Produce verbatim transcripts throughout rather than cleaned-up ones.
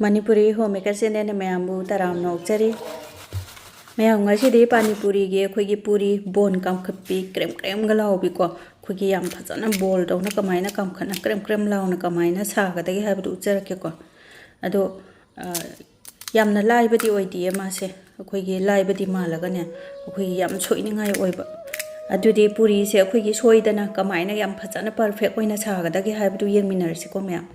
Manipuri home maker ꯆꯦꯅꯦꯜꯅ ꯃꯌꯥꯝꯕꯨ ꯇꯔꯥꯝꯅ ꯑꯣꯛꯆꯔꯤ꯫ ꯃꯌꯥꯝ, ꯉꯁꯤꯗꯤ ꯄꯥꯅꯤꯄꯨꯔꯤꯒꯤ ꯑꯩꯈꯣꯏꯒꯤ ꯄꯨꯔꯤ ꯕꯣꯟ ꯀꯥꯝꯈꯠꯄꯤ, ꯀ꯭ꯔꯦꯝ ꯀ꯭ꯔꯦꯝꯒ ꯂꯥꯎꯕꯤꯀꯣ, ꯑꯩꯈꯣꯏꯒꯤ ꯌꯥꯝ ꯐꯖꯅ ꯕꯣꯜꯗꯧꯅ ꯀꯃꯥꯏꯅ ꯀꯥꯝꯈꯠꯅ ꯀ꯭ꯔꯦꯝ ꯀ꯭ꯔꯦꯝ ꯂꯥꯎꯅ ꯀꯃꯥꯏꯅ ꯁꯥꯒꯗꯒꯦ ꯍꯥꯏꯕꯗꯨ ꯎꯠꯆꯔꯛꯀꯦꯀꯣ꯫ ꯑꯗꯣ, ꯑ, ꯌꯥꯝꯅ ꯂꯥꯏꯕꯗꯤ ꯑꯣꯏꯗꯤꯌꯦ ꯃꯥꯁꯦ꯫ ꯑꯩꯈꯣꯏꯒꯤ ꯂꯥꯏꯕꯗꯤ ꯃꯥꯜꯂꯒꯅꯦ, ꯑꯩꯈꯣꯏꯒꯤ ꯌꯥꯝ ꯁꯣꯏꯅꯤꯡꯉꯥꯏ ꯑꯣꯏꯕ꯫ ꯑꯗꯨꯗꯤ ꯄꯨꯔꯤꯁꯦ ꯑꯩꯈꯣꯏꯒꯤ ꯁꯣꯏꯗꯅ ꯀꯃꯥꯏꯅ ꯌꯥꯝ ꯐꯖꯅ ꯄꯔꯐꯦꯛ ꯑꯣꯏꯅ ꯁꯥꯒꯗꯒꯦ ꯍꯥꯏꯕꯗꯨ ꯌꯦꯡꯃꯤꯟꯅꯔꯁꯤꯀꯣ ꯃꯌꯥꯝ꯫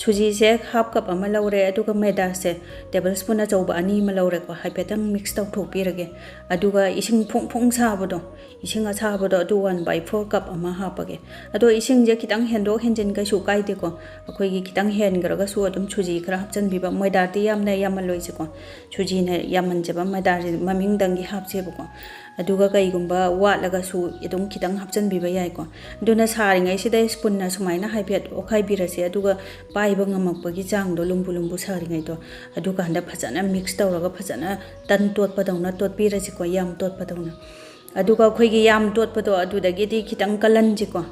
ꯁꯨꯖꯤꯁꯦ ꯍꯥꯞ ꯀꯞ ꯑꯃ ꯂꯧꯔꯦ, ꯑꯗꯨꯒ ꯃꯩꯗꯥꯁꯦ ꯇꯦꯕꯜ ꯁ꯭ꯄꯨꯟ ꯑꯆꯧꯕ ꯑꯅꯤ ꯑꯃ ꯂꯧꯔꯦꯀꯣ, ꯍꯥꯏꯐꯦꯠꯇꯪ ꯃꯤꯛꯁ ꯇꯧꯊꯣꯛꯄꯤꯔꯒꯦ꯫ ꯑꯗꯨꯒ ꯏꯁꯤꯡ ꯐꯣꯡ ꯐꯣꯡ ꯁꯥꯕꯗꯣ, ꯏꯁꯤꯡ ꯑꯁꯥꯕꯗꯣ ꯑꯗꯨ one by four cup ꯑꯃ ꯍꯥꯞꯄꯒꯦ꯫ ꯑꯗꯣ ꯏꯁꯤꯡꯁꯦ ꯈꯤꯇꯪ ꯍꯦꯟꯗꯣꯛ ꯍꯦꯟꯖꯤꯟ ꯀꯩꯁꯨ ꯀꯥꯏꯗꯦꯀꯣ, ꯑꯩꯈꯣꯏꯒꯤ ꯈꯤꯇꯪ ꯍꯦꯟꯈ꯭ꯔꯒꯁꯨ ꯑꯗꯨꯝ ꯁꯨꯖꯤ ꯈꯔ ꯍꯥꯞꯆꯤꯟꯕꯤꯕ, ꯃꯣꯏꯗꯥꯗꯤ ꯌꯥꯝꯅ ꯌꯥꯝꯃꯜꯂꯣꯏꯁꯦꯀꯣ꯫ ꯁꯨꯖꯤꯅ ꯌꯥꯝꯃꯟꯖꯕ, ꯃꯩꯗꯥꯁꯤ ꯃꯃꯤꯡꯗꯪꯒꯤ ꯍꯥꯞꯁꯦꯕꯀꯣ꯫ ꯑꯗꯨꯒ ꯀꯩꯒꯨꯝꯕ ꯋꯥꯠꯂꯒꯁꯨ ꯑꯗꯨꯝ ꯈꯤꯇꯪ ꯍꯥꯞꯆꯤꯟꯕꯤꯕ ꯌꯥꯏꯀꯣ꯫ ꯑꯗꯨꯅ ꯁꯥꯔꯤꯉꯩꯁꯤꯗ ꯁ꯭ꯄꯨꯟꯅ ꯁꯨꯃꯥꯏꯅ ꯍꯥꯏꯐꯦꯠ ꯑꯣꯠꯈꯥꯏꯕꯤꯔꯁꯦ, ꯑꯗꯨꯒ ꯄꯥꯏꯕ ꯉꯝꯃꯛꯄꯒꯤ ꯆꯥꯡꯗꯣ ꯂꯨꯝꯕꯨ ꯂꯨꯝꯕꯨ ꯁꯥꯔꯤꯉꯩꯗꯣ, ꯑꯗꯨꯀꯥꯟꯗ ꯐꯖꯅ ꯃꯤꯛꯁ ꯇꯧꯔꯒ ꯐꯖꯅ ꯇꯟ ꯇꯣꯠꯄꯗꯧꯅ ꯇꯣꯠꯄꯤꯔꯁꯤꯀꯣ, ꯌꯥꯝ ꯇꯣꯠꯄꯗꯧꯅ꯫ ꯑꯗꯨꯒ ꯑꯩꯈꯣꯏꯒꯤ ꯌꯥꯝ ꯇꯣꯠꯄꯗꯣ ꯑꯗꯨꯗꯒꯤꯗꯤ ꯈꯤꯇꯪ ꯀꯜꯍꯟꯁꯤꯀꯣ꯫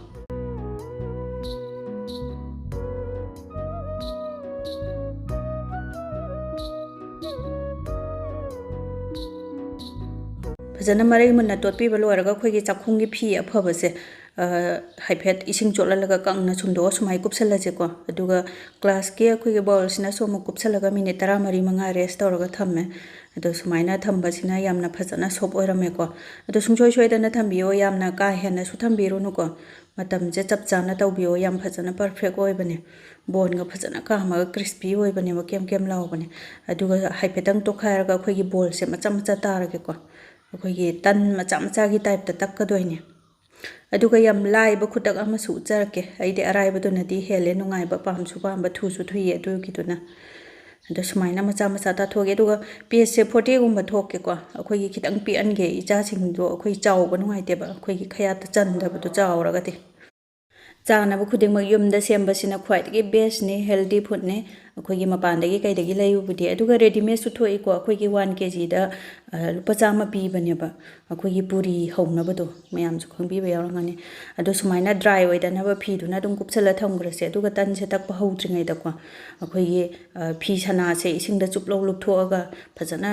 ꯐꯖꯅ ꯃꯔꯩ ꯃꯨꯟꯅ ꯇꯣꯠꯄꯤꯕ ꯂꯣꯏꯔꯒ ꯑꯩꯈꯣꯏꯒꯤ ꯆꯥꯛꯈꯨꯝꯒꯤ ꯐꯤ ꯑꯐꯕꯁꯦ, ꯑ, ꯍꯥꯏꯐꯦꯠ ꯏꯁꯤꯡ ꯆꯣꯠꯍꯜꯂꯒ ꯀꯪꯅ ꯁꯨꯝꯗꯣꯛꯑ ꯁꯨꯃꯥꯏꯅ ꯀꯨꯞꯁꯜꯂꯁꯦꯀꯣ꯫ ꯑꯗꯨꯒ ꯒ꯭ꯂꯥꯁꯀꯤ ꯑꯩꯈꯣꯏꯒꯤ ꯕꯥꯎꯜꯁꯤꯅꯁꯨ ꯑꯃꯨꯛ ꯀꯨꯞꯁꯜꯂꯒ ꯃꯤꯅꯤꯠ ꯇꯔꯥꯃꯔꯤ ꯃꯉꯥ ꯔꯦꯁ ꯇꯧꯔꯒ ꯊꯝꯃꯦ꯫ ꯑꯗꯣ ꯁꯨꯃꯥꯏꯅ ꯊꯝꯕꯁꯤꯅ ꯌꯥꯝꯅ ꯐꯖꯅ ꯁꯣꯞ ꯑꯣꯏꯔꯝꯃꯦꯀꯣ꯫ ꯑꯗꯣ ꯁꯨꯡꯁꯣꯏ ꯁꯣꯏꯗꯅ ꯊꯝꯕꯤꯌꯣ, ꯌꯥꯝꯅ ꯀꯥ ꯍꯦꯟꯅꯁꯨ ꯊꯝꯕꯤꯔꯨꯅꯨꯀꯣ꯫ ꯃꯇꯝꯁꯦ ꯆꯞ ꯆꯥꯅ ꯇꯧꯕꯤꯌꯣ, ꯌꯥꯝ ꯐꯖꯅ ꯄꯔꯐꯦꯛ ꯑꯣꯏꯕꯅꯦ꯫ ꯕꯣꯟꯒ ꯐꯖꯅ ꯀꯥꯝꯃꯒ ꯀ꯭ꯔꯤꯁꯄꯤ ꯑꯣꯏꯕꯅꯦꯕ, ꯀꯦꯝ ꯀꯦꯝ ꯂꯥꯎꯕꯅꯦ꯫ ꯑꯗꯨꯒ ꯍꯥꯏꯐꯦꯠꯇꯪ ꯇꯣꯠꯈꯥꯏꯔꯒ ꯑꯩꯈꯣꯏꯒꯤ ꯕꯣꯜꯁꯦ ꯃꯆꯥ ꯃꯆꯥ ꯇꯥꯔꯒꯦꯀꯣ꯫ ꯑꯩꯈꯣꯏꯒꯤ ꯇꯟ ꯃꯆꯥ ꯃꯆꯥꯒꯤ ꯇꯥꯏꯞꯇ ꯇꯛꯀꯗꯣꯏꯅꯦ꯫ ꯑꯗꯨꯒ ꯌꯥꯝ ꯂꯥꯏꯕ ꯈꯨꯇꯛ ꯑꯃꯁꯨ ꯎꯠꯆꯔꯛꯀꯦ꯫ ꯑꯩꯗꯤ ꯑꯔꯥꯏꯕꯗꯨꯅꯗꯤ ꯍꯦꯜꯂꯦ ꯅꯨꯡꯉꯥꯏꯕ, ꯄꯥꯝꯁꯨ ꯄꯥꯝꯕ, ꯊꯨꯁꯨ ꯊꯨꯏꯌꯦ ꯑꯗꯨꯒꯤꯗꯨꯅ꯫ ꯑꯗꯣ ꯁꯨꯃꯥꯏꯅ ꯃꯆꯥ ꯃꯆꯥ ꯇꯥꯊꯣꯛꯑꯒꯦ꯫ ꯑꯗꯨꯒ ꯄꯤꯁꯁꯦ ꯐꯣꯔꯇꯤꯒꯨꯝꯕ ꯊꯣꯛꯀꯦꯀꯣ꯫ ꯑꯩꯈꯣꯏꯒꯤ ꯈꯤꯇꯪ ꯄꯤꯛꯍꯟꯒꯦ, ꯏꯆꯥꯁꯤꯡꯗꯣ ꯑꯩꯈꯣꯏ ꯆꯥꯎꯕ ꯅꯨꯡꯉꯥꯏꯇꯦꯕ, ꯑꯩꯈꯣꯏꯒꯤ ꯈꯌꯥꯠꯇ ꯆꯟꯗꯕꯗꯣ ꯆꯥꯎꯔꯒꯗꯤ꯫ ꯆꯥꯅꯕ ꯈꯨꯗꯤꯡꯃꯛ ꯌꯨꯝꯗ ꯁꯦꯝꯕꯁꯤꯅ ꯈ꯭ꯋꯥꯏꯗꯒꯤ ꯕꯦꯁꯅꯤ, ꯍꯦꯜꯗꯤ ꯐꯨꯗꯅꯤ꯫ ꯑꯩꯈꯣꯏꯒꯤ ꯃꯄꯥꯟꯗꯒꯤ ꯀꯩꯗꯒꯤ ꯂꯩꯔꯨꯕꯗꯤ꯫ ꯑꯗꯨꯒ readymade ꯁꯨ ꯊꯣꯛꯏꯀꯣ, ꯑꯩꯈꯣꯏꯒꯤ ꯋꯥꯟ ꯀꯦ ꯖꯤꯗ ꯂꯨꯄꯥ ꯆꯥꯝꯃ ꯄꯤꯕꯅꯦꯕ ꯑꯩꯈꯣꯏꯒꯤ ꯄꯨꯔꯤ ꯍꯧꯅꯕꯗꯣ, ꯃꯌꯥꯝꯁꯨ ꯈꯪꯕꯤꯕ ꯌꯥꯎꯔꯝꯒꯅꯤ꯫ ꯑꯗꯣ ꯁꯨꯃꯥꯏꯅ dry ꯑꯣꯏꯗꯅꯕ ꯐꯤꯗꯨꯅ ꯑꯗꯨꯝ ꯀꯨꯞꯁꯜꯂ ꯊꯝꯈ꯭ꯔꯁꯦ꯫ ꯑꯗꯨꯒ ꯇꯟꯁꯦ ꯇꯛꯄ ꯍꯧꯗ꯭ꯔꯤꯉꯩꯗꯀꯣ, ꯑꯩꯈꯣꯏꯒꯤ ꯐꯤ ꯁꯅꯥꯁꯦ ꯏꯁꯤꯡꯗ ꯆꯨꯞꯂꯧ ꯂꯨꯞꯊꯣꯛꯑꯒ ꯐꯖꯅ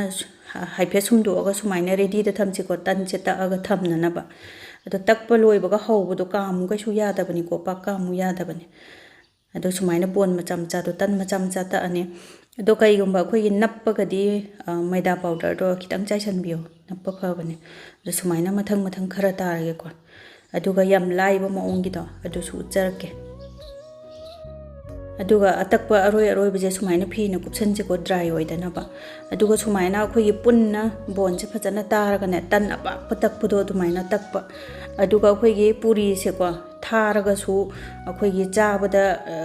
ꯍꯥꯏꯐꯦꯠ ꯁꯨꯝꯗꯣꯛꯑꯒ ꯁꯨꯃꯥꯏꯅ ready ꯗ ꯊꯝꯁꯤꯀꯣ, ꯇꯟꯁꯦ ꯇꯛꯑꯒ ꯊꯝꯅꯅꯕ꯫ ꯑꯗꯣ ꯇꯛꯄ ꯂꯣꯏꯕꯒ ꯍꯧꯕꯗꯣ ꯀꯥꯃꯨ ꯀꯩꯁꯨ ꯌꯥꯗꯕꯅꯤꯀꯣ, ꯄꯥꯛ ꯀꯥꯃꯨ ꯌꯥꯗꯕꯅꯤ꯫ ꯑꯗꯣ ꯁꯨꯃꯥꯏꯅ ꯕꯣꯟ ꯃꯆꯥ ꯃꯆꯥꯗꯣ, ꯇꯟ ꯃꯆꯥ ꯃꯆꯥ ꯇꯛꯑꯅꯤ꯫ ꯑꯗꯣ ꯀꯩꯒꯨꯝꯕ ꯑꯩꯈꯣꯏꯒꯤ ꯅꯞꯄꯒꯗꯤ, ꯑ, ꯃꯩꯗꯥ powder ꯗꯣ ꯈꯤꯇꯪ ꯆꯥꯏꯁꯟꯕꯤꯌꯣ, ꯅꯞꯄ ꯐꯕꯅꯦ꯫ ꯑꯗꯣ ꯁꯨꯃꯥꯏꯅ ꯃꯊꯪ ꯃꯊꯪ ꯈꯔ ꯇꯥꯔꯒꯦꯀꯣ꯫ ꯑꯗꯨꯒ ꯌꯥꯝ ꯂꯥꯏꯕ ꯃꯑꯣꯡꯒꯤꯗꯣ ꯑꯗꯨꯁꯨ ꯎꯠꯆꯔꯛꯀꯦ꯫ ꯑꯗꯨꯒ ꯑꯇꯛꯄ ꯑꯔꯣꯏ ꯑꯔꯣꯏꯕꯁꯦ ꯁꯨꯃꯥꯏꯅ ꯐꯤꯅ ꯀꯨꯞꯁꯟꯁꯤꯀꯣ, dry ꯑꯣꯏꯗꯅꯕ꯫ ꯑꯗꯨꯒ ꯁꯨꯃꯥꯏꯅ ꯑꯩꯈꯣꯏꯒꯤ ꯄꯨꯟꯅ ꯕꯣꯟꯁꯦ ꯐꯖꯅ ꯇꯥꯔꯒꯅꯦ, ꯇꯟ ꯑꯄꯥꯛꯄ ꯇꯛꯄꯗꯣ ꯑꯗꯨꯃꯥꯏꯅ ꯇꯛꯄ꯫ ꯑꯗꯨꯒ ꯑꯩꯈꯣꯏꯒꯤ ꯄꯨꯔꯤꯁꯦꯀꯣ, ꯊꯥꯔꯒꯁꯨ ꯑꯩꯈꯣꯏꯒꯤ ꯆꯥꯕꯗ, ꯑ,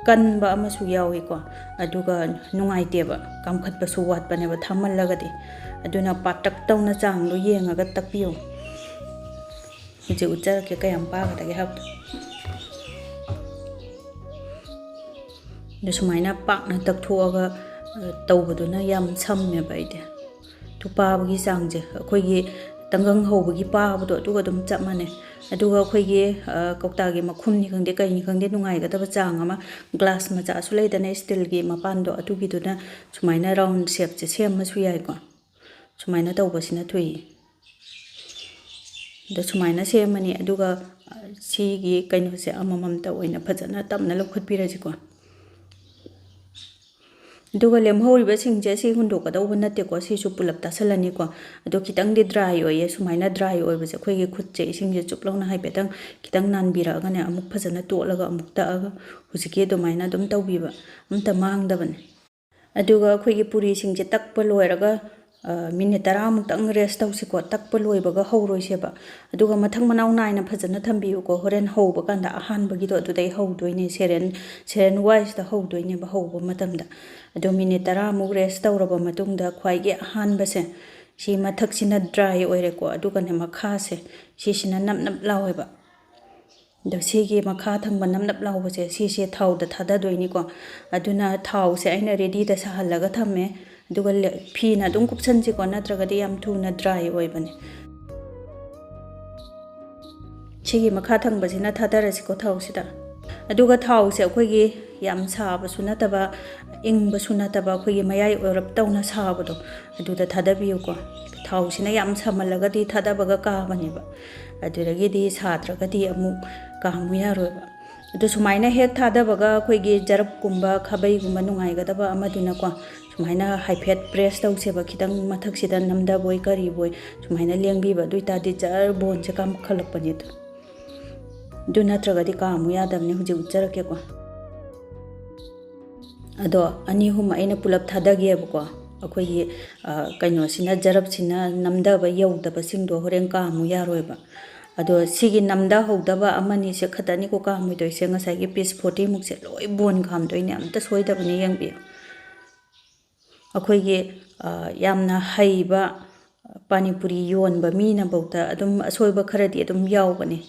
ꯀꯟꯕ ꯑꯃꯁꯨ ꯌꯥꯎꯏꯀꯣ꯫ ꯑꯗꯨꯒ ꯅꯨꯡꯉꯥꯏꯇꯦꯕ, ꯀꯥꯝꯈꯠꯄꯁꯨ ꯋꯥꯠꯄꯅꯦꯕ ꯊꯥꯃꯜꯂꯒꯗꯤ꯫ ꯑꯗꯨꯅ ꯄꯥꯇꯛ ꯇꯧꯅ ꯆꯥꯡꯗꯣ ꯌꯦꯡꯉꯒ ꯇꯛꯄꯤꯌꯨ꯫ ꯍꯧꯖꯤꯛ ꯎꯠꯆꯔꯛꯀꯦ ꯀꯌꯥꯝ ꯄꯥꯒꯗꯒꯦ ꯍꯥꯏꯕꯗꯣ꯫ ꯑꯗꯨ ꯁꯨꯃꯥꯏꯅ ꯄꯥꯛꯅ ꯇꯛꯊꯣꯛꯑꯒ, ꯑ, ꯇꯧꯕꯗꯨꯅ ꯌꯥꯝ ꯁꯝꯃꯦꯕ ꯑꯩꯗꯤ꯫ ꯑꯗꯨ ꯄꯥꯕꯒꯤ ꯆꯥꯡꯁꯦ ꯑꯩꯈꯣꯏꯒꯤ ꯇꯪꯒꯪ ꯍꯧꯕꯒꯤ ꯄꯥꯕꯗꯣ ꯑꯗꯨꯒ ꯑꯗꯨꯝ ꯆꯞ ꯃꯥꯟꯅꯩ꯫ ꯑꯗꯨꯒ ꯑꯩꯈꯣꯏꯒꯤ, ꯑ, ꯀꯧꯇꯥꯒꯤ ꯃꯈꯨꯝꯅꯤ ꯈꯪꯗꯦ, ꯀꯩꯅꯤ ꯈꯪꯗꯦ, ꯅꯨꯡꯉꯥꯏꯒꯗꯕ ꯆꯥꯡ ꯑꯃ, glass ꯃꯆꯥꯁꯨ ꯂꯩꯗꯅ, steel ꯒꯤ ꯃꯄꯥꯟꯗꯣ, ꯑꯗꯨꯒꯤꯗꯨꯅ ꯁꯨꯃꯥꯏꯅ round shape ꯁꯦ ꯁꯦꯝꯃꯁꯨ ꯌꯥꯏꯀꯣ꯫ ꯁꯨꯃꯥꯏꯅ ꯇꯧꯕꯁꯤꯅ ꯊꯨꯏ꯫ ꯑꯗꯣ ꯁꯨꯃꯥꯏꯅ ꯁꯦꯝꯃꯅꯤ꯫ ꯑꯗꯨꯒ, ꯑ, ꯁꯤꯒꯤ ꯀꯩꯅꯣꯁꯦ ꯑꯃꯃꯝꯇ ꯑꯣꯏꯅ ꯐꯖꯅ ꯇꯞꯅ ꯂꯧꯈꯠꯄꯤꯔꯁꯤꯀꯣ꯫ ꯑꯗꯨꯒ ꯂꯦꯝꯍꯧꯔꯤꯕꯁꯤꯡꯁꯦ ꯁꯤ ꯍꯨꯟꯗꯣꯛꯀꯗꯧꯕ ꯅꯠꯇꯦꯀꯣ, ꯁꯤꯁꯨ ꯄꯨꯂꯞ ꯇꯥꯁꯜꯂꯅꯤꯀꯣ꯫ ꯑꯗꯣ ꯈꯤꯇꯪꯗꯤ dry ꯑꯣꯏꯌꯦ꯫ ꯁꯨꯃꯥꯏꯅ dry ꯑꯣꯏꯕꯁꯦ ꯑꯩꯈꯣꯏꯒꯤ ꯈꯨꯠꯁꯦ ꯏꯁꯤꯡꯁꯦ ꯆꯨꯞꯂꯧꯅ ꯍꯥꯏꯐꯦꯠꯇꯪ ꯈꯤꯇꯪ ꯅꯥꯟꯕꯤꯔꯛꯑꯒꯅꯦ, ꯑꯃꯨꯛ ꯐꯖꯅ ꯇꯣꯠꯂꯒ ꯑꯃꯨꯛ ꯇꯛꯑꯒ ꯍꯧꯖꯤꯛꯀꯤ ꯑꯗꯨꯃꯥꯏꯅ ꯑꯗꯨꯝ ꯇꯧꯕꯤꯕ, ꯑꯝꯇ ꯃꯥꯡꯗꯕꯅꯦ꯫ ꯑꯗꯨꯒ ꯑꯩꯈꯣꯏꯒꯤ ꯄꯨꯔꯤꯁꯤꯡꯁꯦ ꯇꯛꯄ ꯂꯣꯏꯔꯒ, ꯑ, minute ꯇꯔꯥꯃꯨꯛꯇꯪ rest ꯇꯧꯁꯤꯀꯣ꯫ ꯇꯛꯄ ꯂꯣꯏꯕꯒ ꯍꯧꯔꯣꯏꯁꯦꯕ꯫ ꯑꯗꯨꯒ ꯃꯊꯪ ꯃꯅꯥꯎ ꯅꯥꯏꯅ ꯐꯖꯅ ꯊꯝꯕꯤꯌꯨꯀꯣ꯫ ꯍꯣꯔꯦꯟ ꯍꯧꯕ ꯀꯥꯟꯗ ꯑꯍꯥꯟꯕꯒꯤꯗꯣ ꯑꯗꯨꯗꯩ ꯍꯧꯗꯣꯏꯅꯦ, serial, serial wise ꯇ ꯍꯧꯗꯣꯏꯅꯦꯕ ꯍꯧꯕ ꯃꯇꯝꯗ꯫ ꯑꯗꯣ minute ꯇꯔꯥꯃꯨꯛ rest ꯇꯧꯔꯕ ꯃꯇꯨꯡꯗ ꯈ꯭ꯋꯥꯏꯒꯤ ꯑꯍꯥꯟꯕꯁꯦ, ꯁꯤ ꯃꯊꯛꯁꯤꯅ dry ꯑꯣꯏꯔꯦꯀꯣ, ꯑꯗꯨꯒꯅꯦ ꯃꯈꯥꯁꯦ, ꯁꯤꯁꯤꯅ ꯅꯞ ꯅꯞ ꯂꯥꯎꯋꯦꯕ꯫ ꯑꯗꯣ ꯁꯤꯒꯤ ꯃꯈꯥ ꯊꯪꯕ ꯅꯞ ꯅꯞ ꯂꯥꯎꯕꯁꯦ, ꯁꯤꯁꯦ ꯊꯥꯎꯗ ꯊꯥꯗꯗꯣꯏꯅꯤꯀꯣ꯫ ꯑꯗꯨꯅ ꯊꯥꯎꯁꯦ ꯑꯩꯅ readyꯗ ꯁꯥꯍꯜꯂꯒ ꯊꯝꯃꯦ꯫ ꯑꯗꯨꯒ ꯂꯦ-, ꯐꯤꯅ ꯑꯗꯨꯝ ꯀꯨꯞꯁꯟꯁꯤꯀꯣ, ꯅꯠꯇ꯭ꯔꯒꯗꯤ ꯌꯥꯝ ꯊꯨꯅ dry ꯑꯣꯏꯕꯅꯦ꯫ ꯁꯤꯒꯤ ꯃꯈꯥ ꯊꯪꯕꯁꯤꯅ ꯊꯥꯗꯔꯁꯤꯀꯣ ꯊꯥꯎꯁꯤꯗ꯫ ꯑꯗꯨꯒ ꯊꯥꯎꯁꯦ ꯑꯩꯈꯣꯏꯒꯤ ꯌꯥꯝ ꯁꯥꯕꯁꯨ ꯅꯠꯇꯕ, ꯏꯪꯕꯁꯨ ꯅꯠꯇꯕ, ꯑꯩꯈꯣꯏꯒꯤ ꯃꯌꯥꯏ ꯑꯣꯏꯔꯞ ꯇꯧꯅ ꯁꯥꯕꯗꯣ, ꯑꯗꯨꯗ ꯊꯥꯗꯕꯤꯌꯨꯀꯣ꯫ ꯊꯥꯎꯁꯤꯅ ꯌꯥꯝ ꯁꯥꯃꯜꯂꯒꯗꯤ ꯊꯥꯗꯕꯒ ꯀꯥꯕꯅꯦꯕ, ꯑꯗꯨꯗꯒꯤꯗꯤ ꯁꯥꯗ꯭ꯔꯒꯗꯤ ꯑꯃꯨꯛ ꯀꯥꯃꯨ ꯌꯥꯔꯣꯏꯕ꯫ ꯑꯗꯨ ꯁꯨꯃꯥꯏꯅ ꯍꯦꯛ ꯊꯥꯗꯕꯒ ꯑꯩꯈꯣꯏꯒꯤ ꯖꯔꯞꯀꯨꯝꯕ, ꯈꯥꯕꯩꯒꯨꯝꯕ ꯅꯨꯡꯉꯥꯏꯒꯗꯕ ꯑꯃꯗꯨꯅꯀꯣ, ꯁꯨꯃꯥꯏꯅ ꯍꯥꯏꯐꯦꯠ press ꯇꯧꯁꯦꯕ, ꯈꯤꯇꯪ ꯃꯊꯛꯁꯤꯗ ꯅꯝꯗꯕꯣꯏ ꯀꯔꯤꯕꯣꯏ ꯁꯨꯃꯥꯏꯅ ꯂꯦꯡꯕꯤꯕ, ꯑꯗꯨ ꯑꯣꯏꯇꯥꯔꯗꯤ ꯖꯔ ꯕꯣꯟꯁꯦ ꯀꯥꯝꯈꯠꯂꯛꯄꯅꯦ ꯑꯗꯨ꯫ ꯑꯗꯨ ꯅꯠꯇ꯭ꯔꯒꯗꯤ ꯀꯥꯃꯨ ꯌꯥꯗꯕꯅꯦ, ꯍꯧꯖꯤꯛ ꯎꯠꯆꯔꯛꯀꯦꯀꯣ꯫ ꯑꯗꯣ ꯑꯅꯤ ꯑꯍꯨꯝ ꯑꯩꯅ ꯄꯨꯂꯞ ꯊꯥꯗꯒꯦꯕꯀꯣ꯫ ꯑꯩꯈꯣꯏꯒꯤ, ꯑ, ꯀꯩꯅꯣꯁꯤꯅ, ꯖꯔꯞꯁꯤꯅ ꯅꯝꯗꯕ ꯌꯧꯗꯕꯁꯤꯡꯗꯣ ꯍꯣꯔꯦꯟ ꯀꯥꯃꯨ ꯌꯥꯔꯣꯏꯕ꯫ ꯑꯗꯣ ꯁꯤꯒꯤ ꯅꯝꯗꯍꯧꯗꯕ ꯑꯃꯅꯤꯁꯦ ꯈꯛꯇꯅꯤꯀꯣ ꯀꯥꯃꯨꯗꯣꯏꯁꯦ꯫ ꯉꯁꯥꯏꯒꯤ piece forty ꯃꯨꯛꯁꯦ ꯂꯣꯏ ꯕꯣꯟ ꯀꯥꯝꯗꯣꯏꯅꯦ, ꯑꯝꯇ ꯁꯣꯏꯗꯕꯅꯦ, ꯌꯦꯡꯕꯤꯌꯨ꯫ ꯑꯩꯈꯣꯏꯒꯤ, ꯑ, ꯌꯥꯝꯅ ꯍꯩꯕ ꯄꯥꯅꯤꯄꯨꯔꯤ ꯌꯣꯟꯕ ꯃꯤꯅꯐꯧꯗ ꯑꯗꯨꯝ ꯑꯁꯣꯏꯕ ꯈꯔꯗꯤ ꯑꯗꯨꯝ ꯌꯥꯎꯕꯅꯦ꯫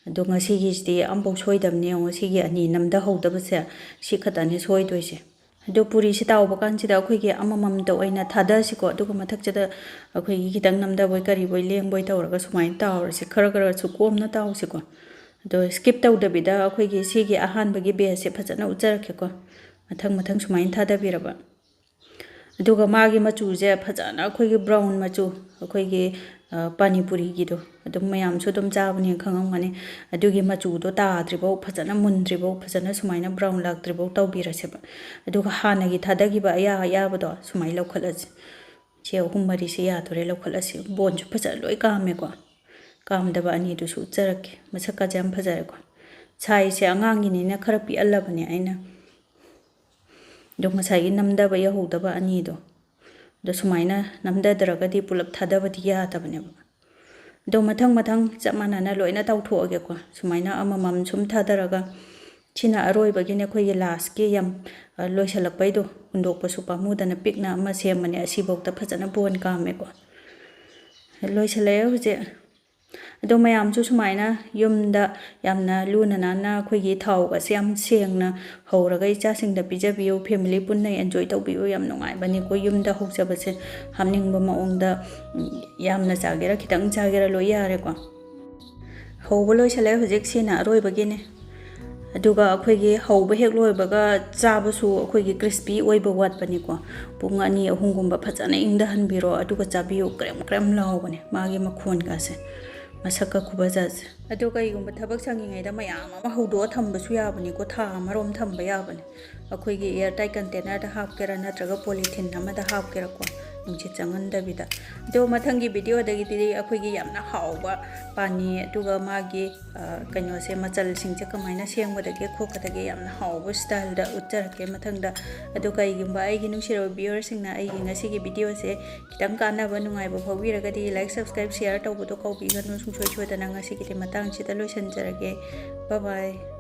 ꯑꯗꯣ ꯉꯁꯤꯒꯤꯁꯤꯗꯤ ꯑꯝꯐꯥꯎ ꯁꯣꯏꯗꯕꯅꯦ꯫ ꯌꯦꯡꯉꯣ, ꯁꯤꯒꯤ ꯑꯅꯤ ꯅꯝꯗꯍꯧꯗꯕꯁꯦ, ꯁꯤ ꯈꯛꯇꯅꯦ ꯁꯣꯏꯗꯣꯏꯁꯦ꯫ ꯑꯗꯣ ꯄꯨꯔꯤꯁꯤ ꯇꯥꯎꯕ ꯀꯥꯟꯁꯤꯗ ꯑꯩꯈꯣꯏꯒꯤ ꯑꯃꯃꯝꯇ ꯑꯣꯏꯅ ꯊꯥꯗꯁꯤꯀꯣ꯫ ꯑꯗꯨꯒ ꯃꯊꯛꯁꯤꯗ ꯑꯩꯈꯣꯏꯒꯤ ꯈꯤꯇꯪ ꯅꯝꯗꯕꯣꯏ ꯀꯔꯤꯕꯣꯏ ꯂꯦꯡꯕꯣꯏ ꯇꯧꯔꯒ ꯁꯨꯃꯥꯏꯅ ꯇꯥꯎꯔꯁꯤ꯫ ꯈꯔ ꯈꯔꯁꯨ ꯀꯣꯝꯅ ꯇꯥꯎꯁꯤꯀꯣ꯫ ꯑꯗꯣ skip ꯇꯧꯗꯕꯤꯗ ꯑꯩꯈꯣꯏꯒꯤ ꯁꯤꯒꯤ ꯑꯍꯥꯟꯕꯒꯤ batchꯁꯦ ꯐꯖꯅ ꯎꯠꯆꯔꯛꯀꯦꯀꯣ꯫ ꯃꯊꯪ ꯃꯊꯪ ꯁꯨꯃꯥꯏꯅ ꯊꯥꯗꯕꯤꯔꯕ꯫ ꯑꯗꯨꯒ ꯃꯥꯒꯤ ꯃꯆꯨꯁꯦ ꯐꯖꯅ ꯑꯩꯈꯣꯏꯒꯤ brown ꯃꯆꯨ, ꯑꯩꯈꯣꯏꯒꯤ, ꯑ, ꯄꯥꯅꯤꯄꯨꯔꯤꯒꯤꯗꯣ, ꯑꯗꯨꯝ ꯃꯌꯥꯝꯁꯨ ꯑꯗꯨꯝ ꯆꯥꯕꯅꯦꯅ ꯈꯪꯉꯝꯒꯅꯤ꯫ ꯑꯗꯨꯒꯤ ꯃꯆꯨꯗꯣ ꯇꯥꯗ꯭ꯔꯤꯐꯥꯎ, ꯐꯖꯅ ꯃꯨꯟꯗ꯭ꯔꯤꯐꯥꯎ, ꯐꯖꯅ ꯁꯨꯃꯥꯏꯅ brown ꯂꯥꯛꯇ꯭ꯔꯤꯐꯥꯎ ꯇꯧꯕꯤꯔꯁꯦꯕ꯫ ꯑꯗꯨꯒ ꯍꯥꯟꯅꯒꯤ ꯊꯥꯗꯈꯤꯕ ꯑꯌꯥ ꯑꯌꯥꯕꯗꯣ ꯁꯨꯃꯥꯏꯅ ꯂꯧꯈꯠꯂꯁꯤ꯫ ꯁꯤ ꯑꯍꯨꯝ ꯃꯔꯤꯁꯤ ꯌꯥꯗꯣꯔꯦ, ꯂꯧꯈꯠꯂꯁꯤ꯫ ꯕꯣꯟꯁꯨ ꯐꯖꯅ ꯂꯣꯏ ꯀꯥꯝꯃꯦꯀꯣ꯫ ꯀꯥꯝꯗꯕ ꯑꯅꯤꯗꯨꯁꯨ ꯎꯠꯆꯔꯛꯀꯦ꯫ ꯃꯁꯛꯀꯁꯦ ꯌꯥꯝ ꯐꯖꯔꯦꯀꯣ꯫ Sizeꯁꯦ ꯑꯉꯥꯡꯒꯤꯅꯤꯅ ꯈꯔ ꯄꯤꯛꯍꯜꯂꯕꯅꯦ ꯑꯩꯅ꯫ ꯑꯗꯣ ꯉꯁꯥꯏꯒꯤ ꯅꯝꯗꯕ ꯌꯧꯍꯧꯗꯕ ꯑꯅꯤꯗꯣ, ꯑꯗꯣ ꯁꯨꯃꯥꯏꯅ ꯅꯝꯗꯗ꯭ꯔꯒꯗꯤ ꯄꯨꯂꯞ ꯊꯥꯗꯕꯗꯤ ꯌꯥꯗꯕꯅꯦꯕ꯫ ꯑꯗꯣ ꯃꯊꯪ ꯃꯊꯪ ꯆꯞ ꯃꯥꯟꯅꯅ ꯂꯣꯏꯅ ꯇꯧꯊꯣꯛꯑꯒꯦꯀꯣ꯫ ꯁꯨꯃꯥꯏꯅ ꯑꯃꯃꯝ ꯁꯨꯝ ꯊꯥꯗꯔꯒ, ꯁꯤꯅ ꯑꯔꯣꯏꯕꯒꯤꯅꯦ, ꯑꯩꯈꯣꯏꯒꯤ lastꯀꯤ ꯌꯥꯝ, ꯑ, ꯂꯣꯏꯁꯤꯜꯂꯛꯄꯩꯗꯣ ꯍꯨꯟꯗꯣꯛꯄꯁꯨ ꯄꯥꯝꯃꯨꯗꯅ ꯄꯤꯛꯅ ꯑꯃ ꯁꯦꯝꯕꯅꯦ꯫ ꯑꯁꯤꯐꯧꯗ ꯐꯖꯅ ꯕꯣꯟ ꯀꯥꯝꯃꯦꯀꯣ꯫ ꯂꯣꯏꯁꯤꯜꯂꯛꯑꯦ ꯍꯧꯖꯤꯛ꯫ ꯑꯗꯣ ꯃꯌꯥꯝꯁꯨ ꯁꯨꯃꯥꯏꯅ ꯌꯨꯝꯗ ꯌꯥꯝꯅ ꯂꯨꯅ ꯅꯥꯟꯅ ꯑꯩꯈꯣꯏꯒꯤ ꯊꯥꯎꯒꯁꯦ ꯌꯥꯝ ꯁꯦꯡꯅ ꯍꯧꯔꯒ ꯏꯆꯥꯁꯤꯡꯗ ꯄꯤꯖꯕꯤꯌꯨ, family ꯄꯨꯟꯅ enjoy ꯇꯧꯕꯤꯌꯨ꯫ ꯌꯥꯝ ꯅꯨꯡꯉꯥꯏꯕꯅꯤꯀꯣ ꯌꯨꯝꯗ ꯍꯧꯖꯕꯁꯦ꯫ ꯍꯥꯞꯅꯤꯡꯕ ꯃꯑꯣꯡꯗ, ꯎꯝ, ꯌꯥꯝꯅ ꯆꯥꯒꯦꯔꯥ ꯈꯤꯇꯪ ꯆꯥꯒꯦꯔꯥ ꯂꯣꯏ ꯌꯥꯔꯦꯀꯣ꯫ ꯍꯧꯕ ꯂꯣꯏꯁꯤꯜꯂꯦ, ꯍꯧꯖꯤꯛ ꯁꯤꯅ ꯑꯔꯣꯏꯕꯒꯤꯅꯦ꯫ ꯑꯗꯨꯒ ꯑꯩꯈꯣꯏꯒꯤ ꯍꯧꯕ ꯍꯦꯛ ꯂꯣꯏꯕꯒ ꯆꯥꯕꯁꯨ ꯑꯩꯈꯣꯏꯒꯤ crispy ꯑꯣꯏꯕ ꯋꯥꯠꯄꯅꯤꯀꯣ꯫ ꯄꯨꯡ ꯑꯅꯤ ꯑꯍꯨꯝꯒꯨꯝꯕ ꯐꯖꯅ ꯏꯪꯊꯍꯟꯕꯤꯔꯣ, ꯑꯗꯨꯒ ꯆꯥꯕꯤꯌꯨ꯫ ꯀ꯭ꯔꯦꯝ ꯀ꯭ꯔꯦꯝ ꯂꯥꯎꯕꯅꯦ ꯃꯥꯒꯤ ꯃꯈꯣꯟꯒꯁꯦ, ꯃꯁꯛꯀ ꯈꯨꯐꯖꯁꯦ꯫ ꯑꯗꯣ ꯀꯩꯒꯨꯝꯕ ꯊꯕꯛ ꯁꯪꯉꯤꯉꯩꯗ ꯃꯌꯥꯝ ꯑꯃ ꯍꯧꯗꯣꯛꯑ ꯊꯝꯕꯁꯨ ꯌꯥꯕꯅꯤꯀꯣ, ꯊꯥ ꯑꯃꯔꯣꯝ ꯊꯝꯕ ꯌꯥꯕꯅꯦ꯫ ꯑꯩꯈꯣꯏꯒꯤ air tight container ꯗ ꯍꯥꯞꯀꯦꯔꯥ ꯅꯠꯇ꯭ꯔꯒ polythene ꯑꯃꯗ ꯍꯥꯞꯀꯦꯔꯥꯀꯣ, ꯅꯨꯡꯁꯤꯠ ꯆꯪꯍꯟꯗꯕꯤꯗ꯫ ꯑꯗꯣ ꯃꯊꯪꯒꯤ video ꯗꯒꯤꯗꯤ ꯑꯩꯈꯣꯏꯒꯤ ꯌꯥꯝꯅ ꯍꯥꯎꯕ ꯄꯥꯅꯤ, ꯑꯗꯨꯒ ꯃꯥꯒꯤ, ꯑ, ꯀꯩꯅꯣꯁꯦ, ꯃꯆꯜꯁꯤꯡꯁꯦ ꯀꯃꯥꯏꯅ ꯁꯦꯝꯒꯗꯒꯦ ꯈꯣꯠꯀꯗꯒꯦ ꯌꯥꯝꯅ ꯍꯥꯎꯕ style ꯗ ꯎꯠꯆꯔꯛꯀꯦ ꯃꯊꯪꯗ꯫ ꯑꯗꯣ ꯀꯩꯒꯨꯝꯕ ꯑꯩꯒꯤ ꯅꯨꯡꯁꯤꯔꯕ viewer ꯁꯤꯡꯅ ꯑꯩꯒꯤ ꯉꯁꯤꯒꯤ video ꯁꯦ ꯈꯤꯇꯪ ꯀꯥꯟꯅꯕ, ꯅꯨꯡꯉꯥꯏꯕ ꯐꯥꯎꯕꯤꯔꯒꯗꯤ like, subscribe, share ꯇꯧꯕꯗꯣ ꯀꯥꯎꯕꯤꯒꯅꯨ꯫ ꯁꯨꯡꯁꯣꯏ ꯁꯣꯏꯗꯅ ꯉꯁꯤꯒꯤꯗꯤ ꯃꯇꯥꯡꯁꯤꯗ ꯂꯣꯏꯁꯤꯟꯖꯔꯒꯦ꯫ Bye bye꯫